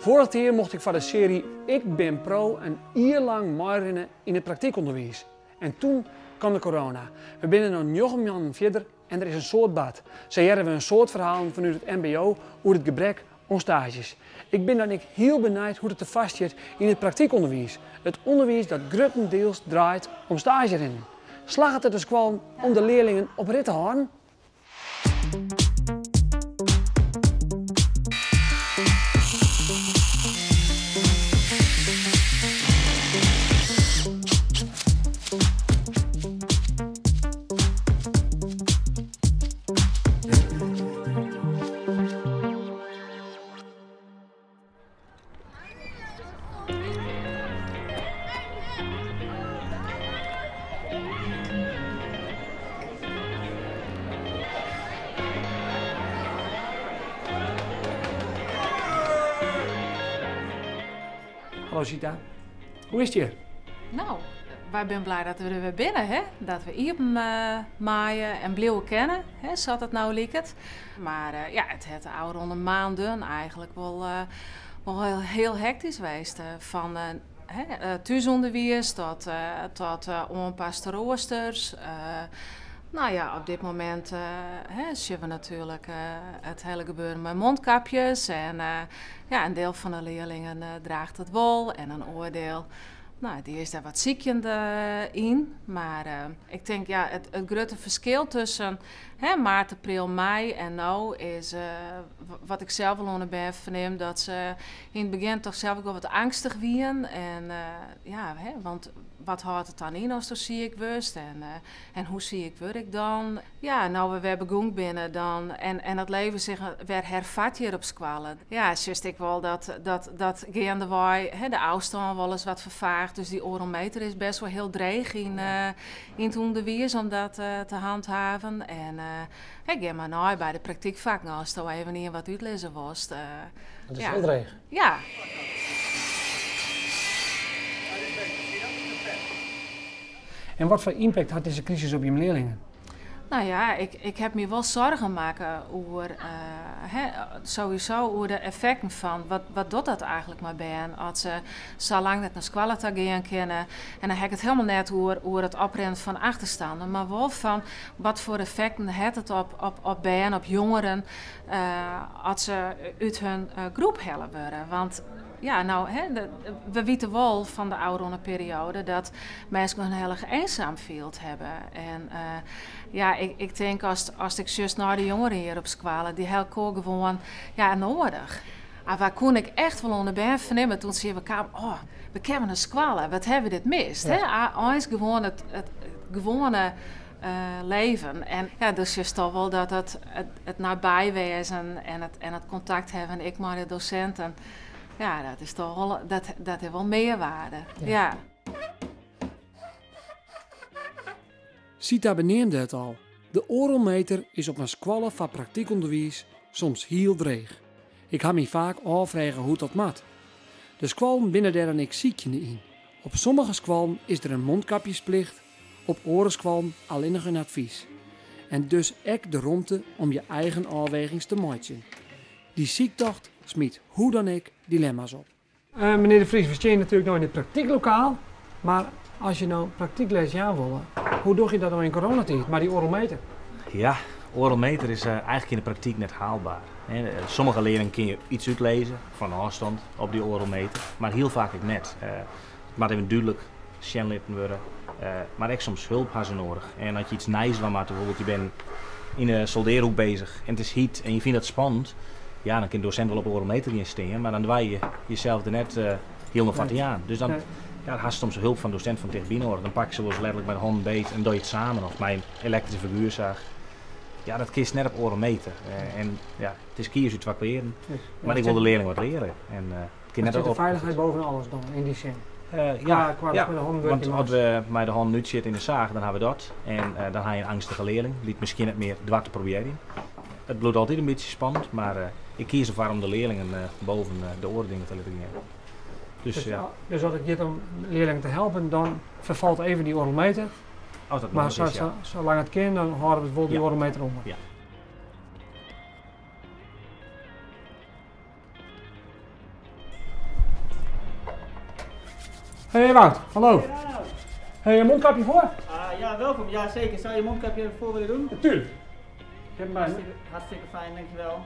Foarich jier mocht ik foar de searje Ik bin pro in jier lang meirinne yn it praktykûnderwiis. En toen kaam de corona. We binne no njoggen moannen fierder en der is in soad bard. Sa hearre we in soad ferhalen fanút it mbo oer it gebrek oan staazjes. Ik bin dan ek hiel benijd hoe't it derfoar stiet yn it praktykûnderwiis. It ûnderwiis dat gruttendiels draait om staazjerinnen. Slagget it de skoallen om de learlingen op rit te hâlden? Hallo Sita, hoe is it hjir? No, wy binne blij dat we der wer binne, hè? Dat we iepen meie en bliuwe kinne, hè, sa't it no liket. Mar ja, it hat de ôfrûne maanden eigenlik wol, wol hiel, hiel hektysk west. Fan thúsûnderwiis tot, tot oanpaste roasters. No ja, op dit momint, hè, sjogge we natuerlik it hiele gebeuren mei mondkapjes. En ja, in diel fan de learlingen draacht it wol en in oar diel, no, dy is dêr wat sykjende yn. Mar ik tink, ja, it grutte ferskil tusken, hè, maart, april, mei en no is, wat ik sels wol oan de bern fernim, dat se yn it begjin toch sels ek wol wat eangstich wienen. En ja, hè, want wat hâldt it dan yn asto siik wurdst en hoe siik wurd ik dan? Ja, no we wer begûn binne dan en it leven sich wer herfat hjir op skoalle. Ja, sjochst ek wol dat geandewei, hè, de ôfstân wolris wat ferfaacht. Dus dy oardel meter is best wol hiel dreech yn it ûnderwiis om dat te handhaven. En ik gean mar nei by de praktykfakken asto even ien wat útlizze wolst. Dat is hiel dreech. Ja. En wat foar ympakt hat dizze krisis op jim learlingen? No ja, ik ha my wol soargen makke oer, hè, sowieso oer de effekten fan wat docht dat eigenlik mei bern as se sa lang net nei skoalle ta gean kinne. En dan ha ik it hielendal net oer it oprinnen fan achterstannen, mar wol fan wat foar effekten hat it op bern, op jongeren, as se út hun groep helle wurde. Want ja, no, hè, we witte wol fan de ôfrûne perioade dat minsken hun hiel erch eenzaam field hawwe. En ja, ik tink as ik sjoch nei de jongeren hjir op skoalle, dy ha elkoar gewoan, ja, noadich. Mar wa koe ik echt wol oan de bern fernimme toen se hjir kamen, oh, we kinne nei skoalle, wat hawwe we dit mist, hè? Eins gewoan it gewoane leven. En ja, dus sjochst toch wol dat it nabywêzen en it kontakt hawwen ek mei de dosinten, ja, dat is toch wol, dat is wol mearwaarde. Ja. Sita beneamde it al, de oardel meter is op in skoalle foar praktykûnderwiis soms hiel dreech. Ik ha my faak ôffrege hoe't dat moat. De skoallen binne dêr dan ek sykjende yn. Op sommige skoallen is der in mondkapjesplicht, op oare skoallen allinnich in advys. En dus ek de romte om je eigen ôfwegings te meitsjen. Dy syktocht smyt hoe dan ek dilemma's op. Menear De Vries, we stean natuerlik no yn it praktyklokaal, mar as je no praktykles jaan wolle, hoe doch je dat no yn coronatiid mei dy oardel meter? Ja, oardel meter is eigenlik yn de praktyk net haalbaar. Sommige learlingen kinne je iets útlizze fan ôfstân op dy oardel meter, mar hiel faak ek net. It moat even dúdlik sjen litten wurde, mar ek soms hulp ha se noadich. En as je iets nijs dwaan moatte, bijvoorbeeld je binne yn de soldearhoek bezich en it is hyt en je fine dat spannend, ja, dan kin de dosint wol op oardel meter gean stean, mar dan doar je jesels der net hielendal foar te jaan. Dus dan, ja, hast soms hulp fan dosint fan tichtby noadich. Dan pakke se wolris letterlik mei de hannen beet en dogge je it samen of mei in elektryske figuersaach. Ja, dat kinst net op oardel meter. En ja, it is kies út twa kweaden. Mar ik wol de learling wat leare. En it kin net de feilichheid boven alles dan, yn dy sin? Ja, ja, want as we mei de hannen útsjitte yn de saach, dan ha we dat. En dan ha je in angstige learling dy't miskien net mear doart te probearjen. It bliuwt altyd in bytsje spannend, mar ik kies derfoar om de learlingen boven de oare dingen te litten gean. Dus, ja. Dus as it giet om learlingen te helpen, dan ferfalt even dy oardel meter. As dat Mar noadich is, ja. Salang it kin, dan hâlde we it wol dy oardel meter ûnder. Ja. Hey Wout, hallo. Hey, een mondkapje voor? Ah, ja, welkom. Ja, zeker. Zou je een mondkapje even voor willen doen? Natuurlijk. Ik heb hem bij me. Hartstikke, hartstikke fijn, dankjewel.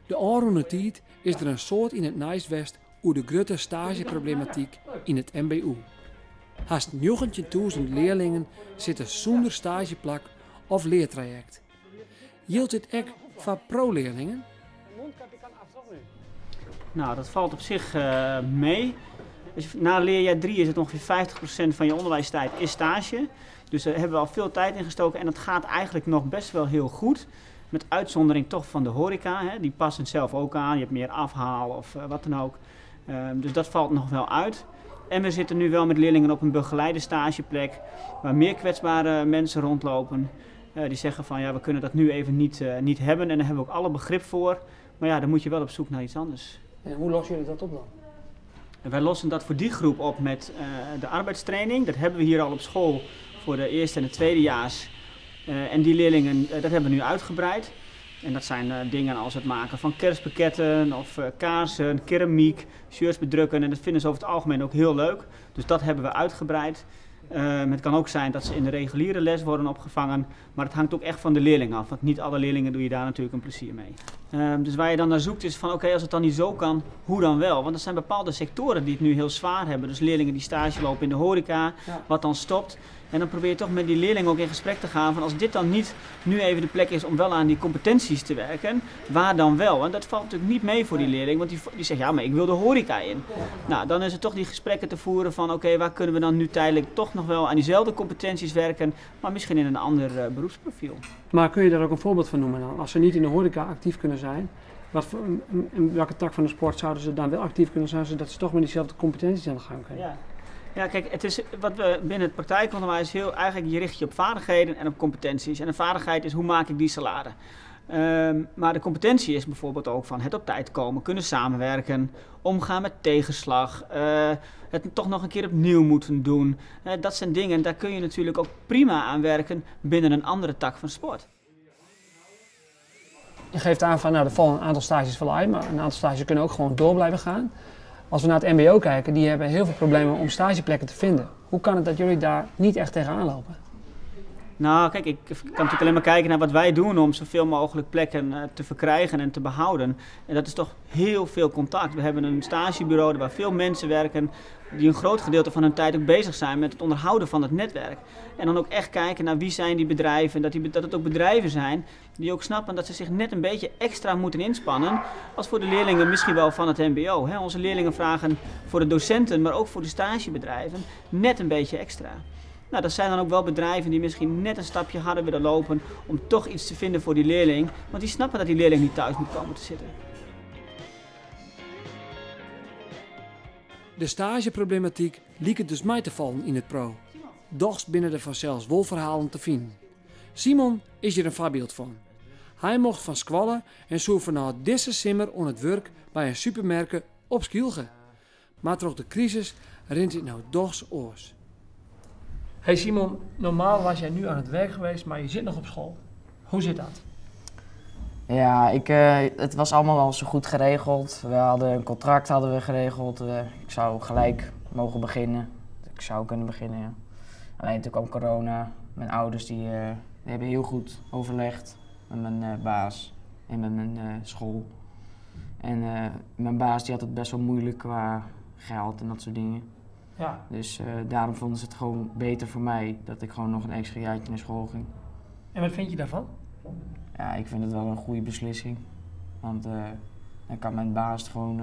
De ôfrûne tiid is der in soad yn it nijs west oer de grutte staazjeproblematyk yn it MBO. Hast 19.000 learlingen sitte sûnder staazjeplak of leartrajekt. Jildt dit ek foar pro-learlingen? Nou, dat valt op zich mee. Dus na leerjaar 3 is het ongeveer 50% van je onderwijstijd is stage. Dus daar hebben we al veel tijd in gestoken en dat gaat eigenlijk nog best wel heel goed. Met uitzondering toch van de horeca, hè. Die passen zelf ook aan. Je hebt meer afhaal of wat dan ook. Dus dat valt nog wel uit. En we zitten nu wel met leerlingen op een begeleide stageplek waar meer kwetsbare mensen rondlopen. Die zeggen van ja, we kunnen dat nu even niet hebben en daar hebben we ook alle begrip voor. Maar dan moet je wel op zoek naar iets anders. En hoe lossen jullie dat op dan? En wij lossen dat voor die groep op met de arbeidstraining. Dat hebben we hier al op school voor de eerste en de tweedejaars. En die leerlingen, dat hebben we nu uitgebreid. En dat zijn dingen als het maken van kerstpakketten of kaarsen, keramiek, shirts bedrukken. En dat vinden ze over het algemeen ook heel leuk. Dus dat hebben we uitgebreid. Het kan ook zijn dat ze in de reguliere les worden opgevangen, maar het hangt ook echt van de leerling af, want niet alle leerlingen doe je daar natuurlijk een plezier mee. Dus waar je dan naar zoekt is van oké, als het dan niet zo kan, hoe dan wel? Want er zijn bepaalde sectoren die het nu heel zwaar hebben. Dus leerlingen die stage lopen in de horeca, wat dan stopt. En dan probeer je toch met die leerlingen ook in gesprek te gaan van als dit dan niet nu even de plek is om wel aan die competenties te werken, waar dan wel? En dat valt natuurlijk niet mee voor die leerling, want die zegt ja, maar ik wil de horeca in. Dan is het toch die gesprekken te voeren van oké, waar kunnen we dan nu tijdelijk toch nog wel aan diezelfde competenties werken, maar misschien in een ander beroepsprofiel. Maar kun je daar ook een voorbeeld van noemen dan? Als ze niet in de horeca actief kunnen zijn, in welke tak van de sport zouden ze dan wel actief kunnen zijn, zodat ze toch met diezelfde competenties aan de gang kunnen? Ja. Ja, kijk, het is wat we binnen het praktijkonderwijs heel, eigenlijk je richt je op vaardigheden en op competenties. En een vaardigheid is hoe maak ik die salade. Maar de competentie is bijvoorbeeld ook van het op tijd komen, kunnen samenwerken, omgaan met tegenslag, het toch nog een keer opnieuw moeten doen. Dat zijn dingen, daar kun je natuurlijk ook prima aan werken binnen een andere tak van sport. Je geeft aan van, er vallen een aantal stages wel uit, maar een aantal stages kunnen ook gewoon door blijven gaan. Als we naar het MBO kijken, die hebben heel veel problemen om stageplekken te vinden. Hoe kan het dat jullie daar niet echt tegenaan lopen? Ik kan natuurlijk alleen maar kijken naar wat wij doen om zoveel mogelijk plekken te verkrijgen en te behouden. En dat is toch heel veel contact. We hebben een stagebureau waar veel mensen werken die een groot gedeelte van hun tijd ook bezig zijn met het onderhouden van het netwerk. En dan ook echt kijken naar wie zijn die bedrijven en dat het ook bedrijven zijn die ook snappen dat ze zich net een beetje extra moeten inspannen als voor de leerlingen misschien wel van het MBO. Hè? Onze leerlingen vragen voor de docenten, maar ook voor de stagebedrijven net een beetje extra. Dat zijn dan ook wel bedrijven die misschien net een stapje harder willen lopen om toch iets te vinden voor die leerling. Want die snappen dat die leerling niet thuis moet komen te zitten. De stageproblematiek liep het dus mij te vallen in het pro. Dochs binnen de vanzelfs wolverhalen te vinden. Simon is hier een voorbeeld van. Hij mocht van squallen en zo vanuit deze simmer on het werk bij een supermerken op Skylge. Maar door de crisis rint het nou dochs oors. Hey Simon, normaal was jij nu aan het werk geweest, maar je zit nog op school. Hoe zit dat? Ja, het was allemaal al zo goed geregeld. We hadden een contract hadden we geregeld. Ik zou gelijk mogen beginnen. Ik zou kunnen beginnen, ja. Alleen toen kwam corona. Mijn ouders die hebben heel goed overlegd met mijn baas en met mijn school. En mijn baas die had het best wel moeilijk qua geld en dat soort dingen. Dus daarom vonden ze het gewoon beter voor mij dat ik gewoon nog een extra jaartje naar school ging. En wat vind je daarvan? Ja, ik vind het wel een goede beslissing. Want dan kan mijn baas gewoon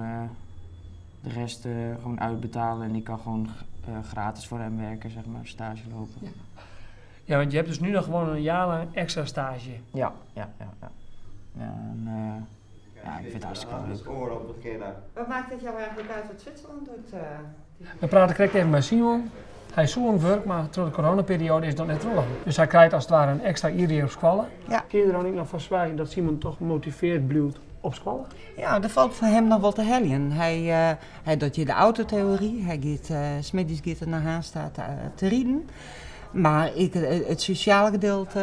de rest gewoon uitbetalen en ik kan gewoon gratis voor hem werken, stage lopen. Ja. Ja, want je hebt dus nu nog gewoon een jaar lang extra stage. Ja, ja, ja, ja. Ja, en ja, ik vind het hartstikke leuk. Oorlog beginnen. Wat maakt het jou eigenlijk uit wat Zwitserland doet? We praten correct even met Simon. Hij is zo aan het werk, maar door de coronaperiode is dat net rollen. Dus hij krijgt als het ware een extra ieder op squallen. Kun je er dan niet nog van zwijgen dat Simon toch gemotiveerd blijft op squallen? Ja, dat valt voor hem nog wel te helpen. Hij doet hier de autotheorie, hij gaat 's middags gaat er naar Haanstad te rijden. Mar ek it sosjale gedeelte,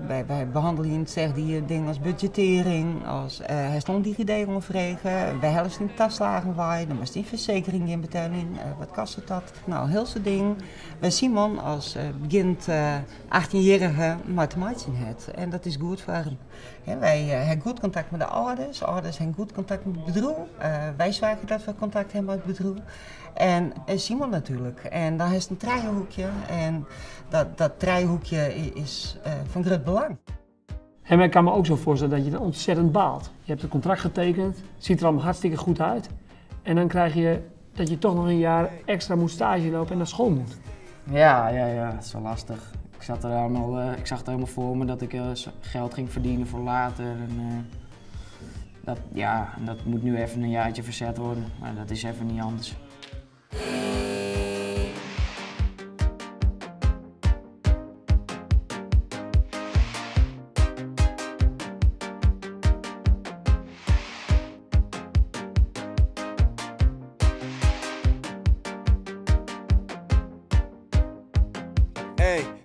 wy behannelje yn it sechde jier dingen as budzjetearring, as hast in DigiD oanfrege, wêr hellest dyn taslagen wei, dan moatst dyn fersekering gean beteljen, wat kostet dat? No, hiel soad dingen wêr Simon as begjinend achttjinjierrige mei te meitsjen hat. En dat is goed foar him. Wy ha goed kontakt mei de âlders, âlders ha goed kontakt mei it bedriuw. Wy soargje dat we kontakt ha mei it bedriuw. En Simon natuerlik. En dan hast in trijehoekje en dat trijehoekje is fan grut belang. En ik kan me ook zo voorstellen dat je dan ontzettend baalt. Je hebt het contract getekend, ziet er allemaal hartstikke goed uit. En dan krijg je dat je toch nog een jaar extra moet stage lopen en naar school moet. Ja, dat is wel lastig. Ik zat er allemaal, ik zag het helemaal voor me dat ik geld ging verdienen voor later. En dat, ja, dat moet nu even een jaartje verzet worden, maar dat is even niet anders. Hey.